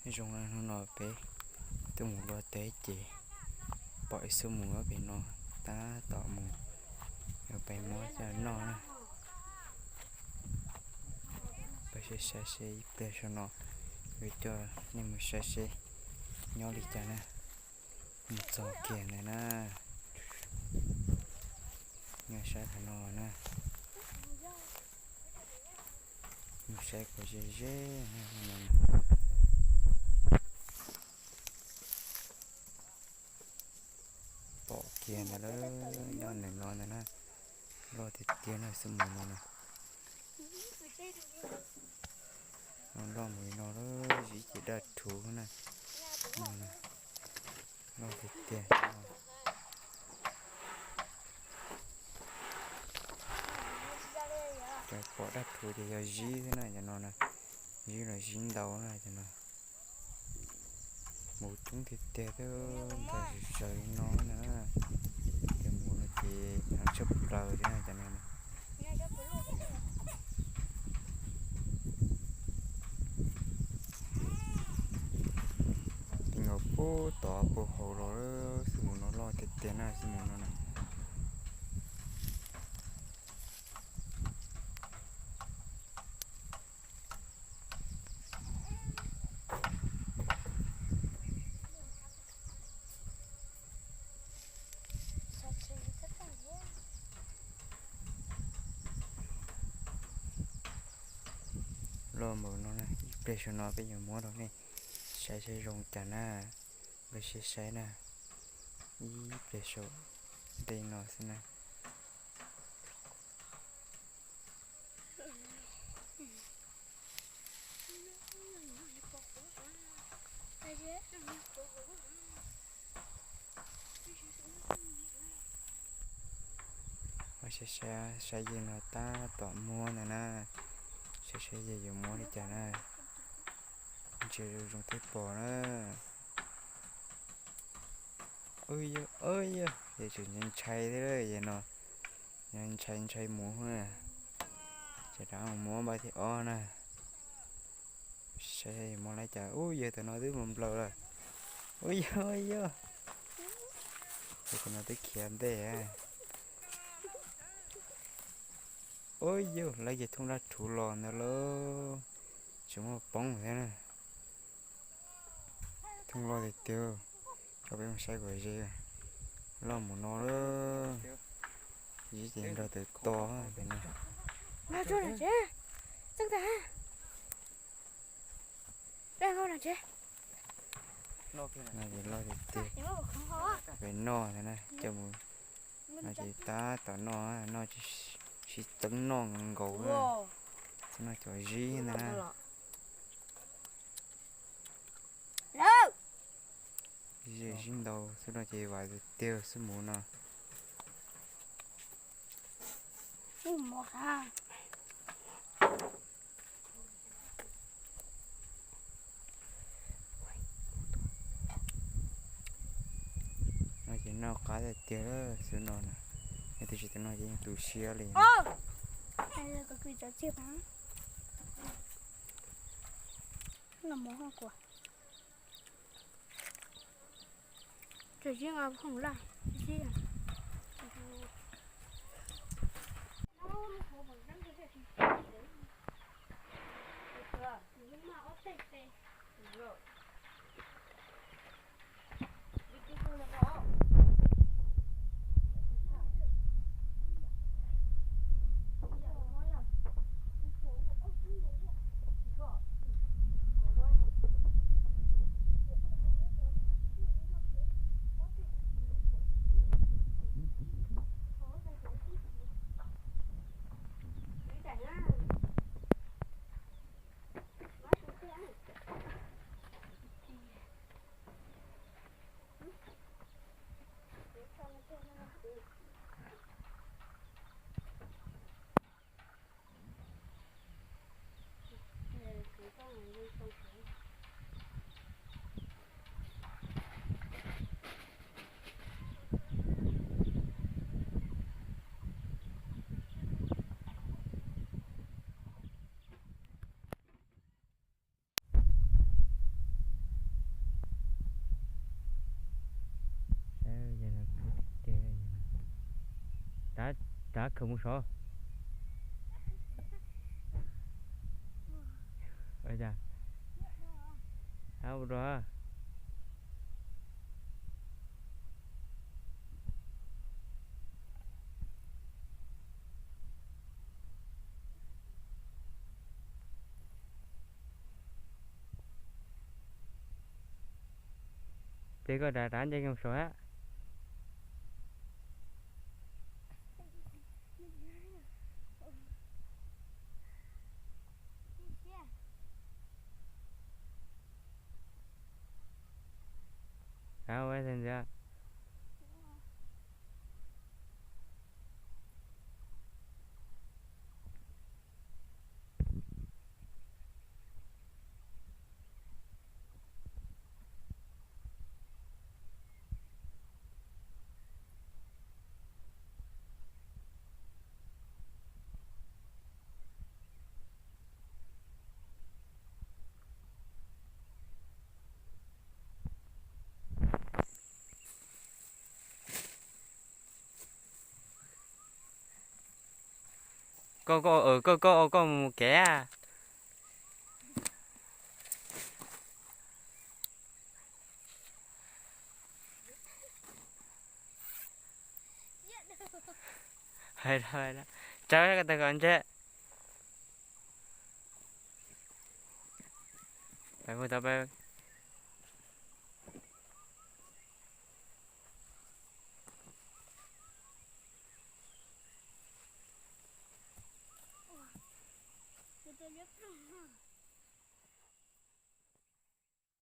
Zoo no, hnub no peb tuaj mus luaj teb ces pom ib xub mus pem no, tab tom mus yuav pem muab coj noj na. Peb saib saib seb ib pliag saum no yuav coj nej mus saib seb nyob li cas na. Mus txog kiag ntawd na, nyob sab qhov no na. Mus saib kom ze ze na. Pom kiag ntawd lawm, nyob ntawm no ntag na. Loj tiag tiag no xwb mus no na. Loj mus li no lawm, zib ces daj rhuv na. Loj tiag tiag. Cov pom daj rhuv ces yog zib xwb na cov no na. Zib los zib ntau na cov no. Mus coob tiag tiag, ntog zis zaws li no na. Ces mus no ces hnov tshaj plaws li na cov no. Ti nkaus puag tod puag hauv los xwb mus no, loj tiag tiag na xwb mus no na. Loj npaum no na, ib pliag saum no peb yuav muab rau nej saib saib zoo cas na. Peb saib saib na, ib pliag saum ntej no xwb na. Saib saib, saib yawg no tab tom muab ntag na. Saib saib yawg yuav muab li cas na. Ntshe zoo zoo thiaj pom na. Ub yog, ub yog, yawg tseem ntshai thiab yawg no. Ntshai ntshai mus na. Ces rov muab npav thib ob na. Saib muab li cas. Ub yawg tus no twb mus nplaws lawm. Ub yog, ub yog, yawg tus no twb khiav ntej. Ub yawg, lawv ces thooj daj rhuv los ntawd lauj. Tsis muaj poob thiab na. Thooj loj tiag tiag. Coj peb mus saib kom ze. Loj mus no lawm. Zib ces nrog tawm to pem no. No ces loj tiag tiag. Pem noj ntag na, coj mus. No ces tab tom noj, noj sib txeeb noj nkaus na. Txeeb noj cov zib ntag na. Ze zib ntau xwb no ces vam tiag tiag xwb mus no. No ces noj qab tiag tiag xwb no na. Yog tiam sis tus no ces yeej tu siab li. Rov khawm mus saud. Ua cas? Ab, ua rau. Ces koj rov rov nce mus saud hab. Av, ua ntxiv. Koj, koj, koj, koj, koj mus kev. Hais rau, tsaws koj tawg kom ntse. Peb mus tau peb